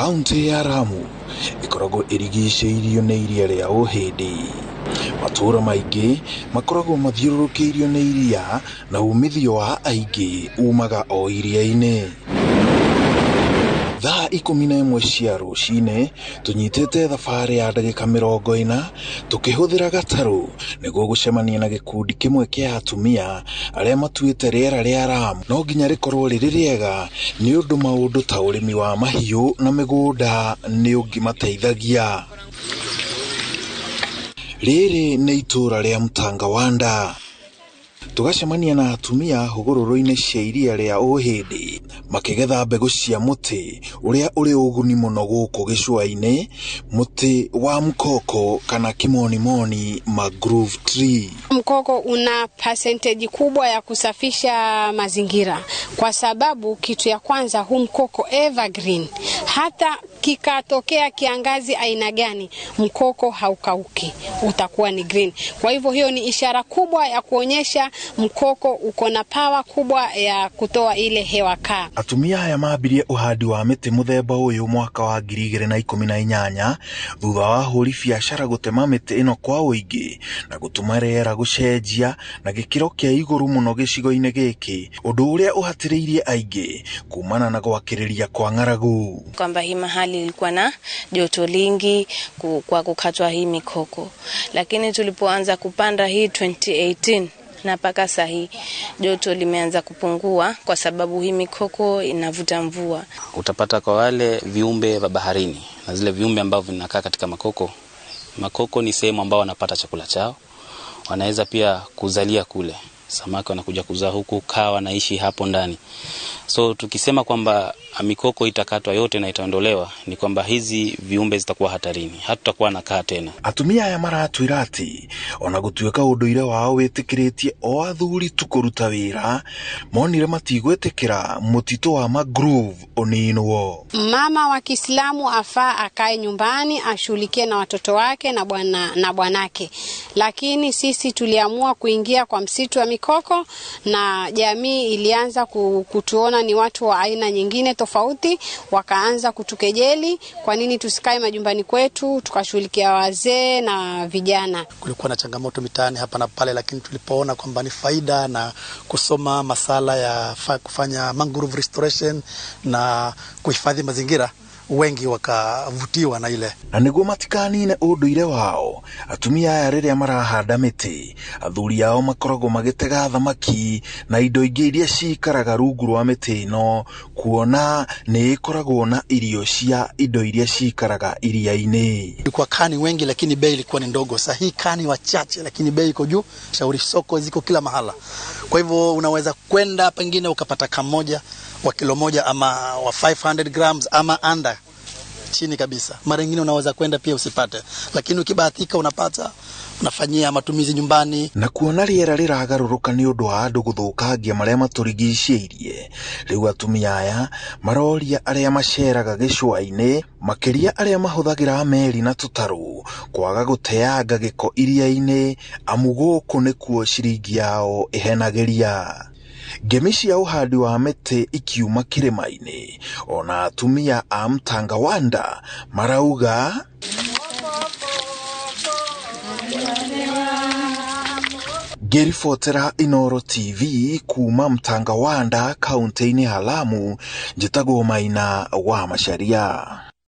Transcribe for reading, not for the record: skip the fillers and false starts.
Kaunti ya Lamu ĩkoragwo ĩrigicĩirio nĩ iria rĩa Ũhĩndĩ. Matũũra maingĩ makoragwo mathiũrũrũkĩirio nĩ iria na umithio wa aingĩ umaga o iria-inĩ. Thaa 11 cia rũcinĩ tũnyitĩte thabarĩ ya ndagĩka 40 tũkĩhũthĩra gatarũ nĩguo gũcemania na gĩkundi kĩmwe kĩa atumia arĩa matuĩte rĩera rĩa Lamu no nginya rĩkorwo rĩrĩ rĩega nĩ ũndũ maũndũ ta ũrĩmi wa mahiũ na mĩgũnda nĩ ũngĩmateithagia. Rĩrĩ nĩ itũũra rĩa Mtangawanda. Tũgacemania na atumia hũgũrũrũ-inĩ cia iria rĩa Ũhĩndĩ makĩgetha mbegũ cia mũtĩ ũrĩa ũrĩ ũguni mũno gũkũ gĩcũa-inĩ, mũtĩ wa mkoko kana kimonimoni mangrove tree. Mkoko una percentage kubwa ya kusafisha mazingira kwa sababu kitu ya kwanza, huu mkoko evergreen, hata kikatokea kiangazi aina gani, mkoko haukauki, utakuwa ni green. Kwa hivyo hiyo ni ishara kubwa ya kuonyesha mkoko uko na power kubwa ya kutoa ile hewa kaa. Atumia aya mambirie ũhandi wa mĩtĩ mũthemba ũyũ mwaka wa 2018 thutha wa ahũri biacara gũtema mĩtĩ ĩno kwa ũingĩ na gũtũma rĩera gũcenjia na gĩkĩro kĩa igũrũ mũno gĩcigo-inĩ gĩkĩ, ũndũ ũrĩa ũhatĩrĩirie aingĩ kumana na gwakĩrĩria kwa ng'aragu. Kwamba hii mahali ilikuwa na joto lingi kwa kukatwa hii mikoko, lakini tulipoanza kupanda hii 2018 na mpaka sahi joto limeanza kupungua kwa sababu hii mikoko inavuta mvua. Utapata kwa wale viumbe wa baharini na zile viumbe ambavyo vinakaa katika makoko. Makoko ni sehemu ambao wanapata chakula chao, wanaweza pia kuzalia kule. Samaki wanakuja kuzaa huku, kaa wanaishi hapo ndani. So tukisema kwamba mikoko itakatwa yote na itaondolewa, ni kwamba hizi viumbe zitakuwa hatarini, hatutakuwa na kaa tena. Atumia aya maratwĩra atĩ ona gũtuĩka ũndũire wao wĩtĩkĩrĩtie o athuri tu kũruta wĩra, monire matigwĩtĩkĩra mũtitũ wa mangrove ũninwo. Mama wa Kiislamu afaa akae nyumbani ashughulikie na watoto wake na bwana na bwanake, lakini sisi tuliamua kuingia kwa msitu wa mikoko na jamii ilianza kutuona ni watu wa aina nyingine tofauti, wakaanza kutukejeli, kwa nini tusikae majumbani kwetu tukashughulikia wazee na vijana. Kulikuwa na changamoto mitaani hapa na pale, lakini tulipoona kwamba ni faida na kusoma masala ya kufanya mangrove restoration na kuhifadhi mazingira, wengi wakavutiwa na ile. Na nĩguo matikanine ũndũire wao, atumia aya rĩrĩa marahanda mĩtĩ, athuri ao makoragwo magĩtega thamaki na indo ingĩ iria cikaraga rungu rwa mĩtĩ ĩno, kuona nĩ ĩkoragwo na irio cia indo iria cikaraga iria-inĩ. Ilikuwa kani wengi lakini bei ilikuwa ni ndogo. Sasa hii kani wachache lakini bei iko juu. Shauri soko ziko kila mahala. Kwa hivyo unaweza kwenda pengine ukapata kamoja wa kilo moja ama wa 500 grams ama under, chini kabisa. Mara nyingine unaweza kwenda pia usipate, lakini ukibahatika unapata, unafanyia matumizi nyumbani. Na kuona rĩera rĩragarũrũka nĩ ũndũ wa andũ gũthũkangia marĩa matũrigicĩirie, rĩu atumia aya maroria arĩa maceraga gĩcũa-inĩ, makĩria arĩa mahũthagĩra meri na tũtarũ, kwaga gũteanga gĩko iria-inĩ, amu gũkũ nĩkuo ciringi yao ĩhenagĩria. Ngemi cia ũhandi wa mĩtĩ ikiuma kĩrĩma-inĩ, ona atumia a Mtangawanda marauga ngĩribotera Inooro TV kuma Mtangawanda kaunti-inĩ ya Lamu, njĩtagwo Maina wa Macharia.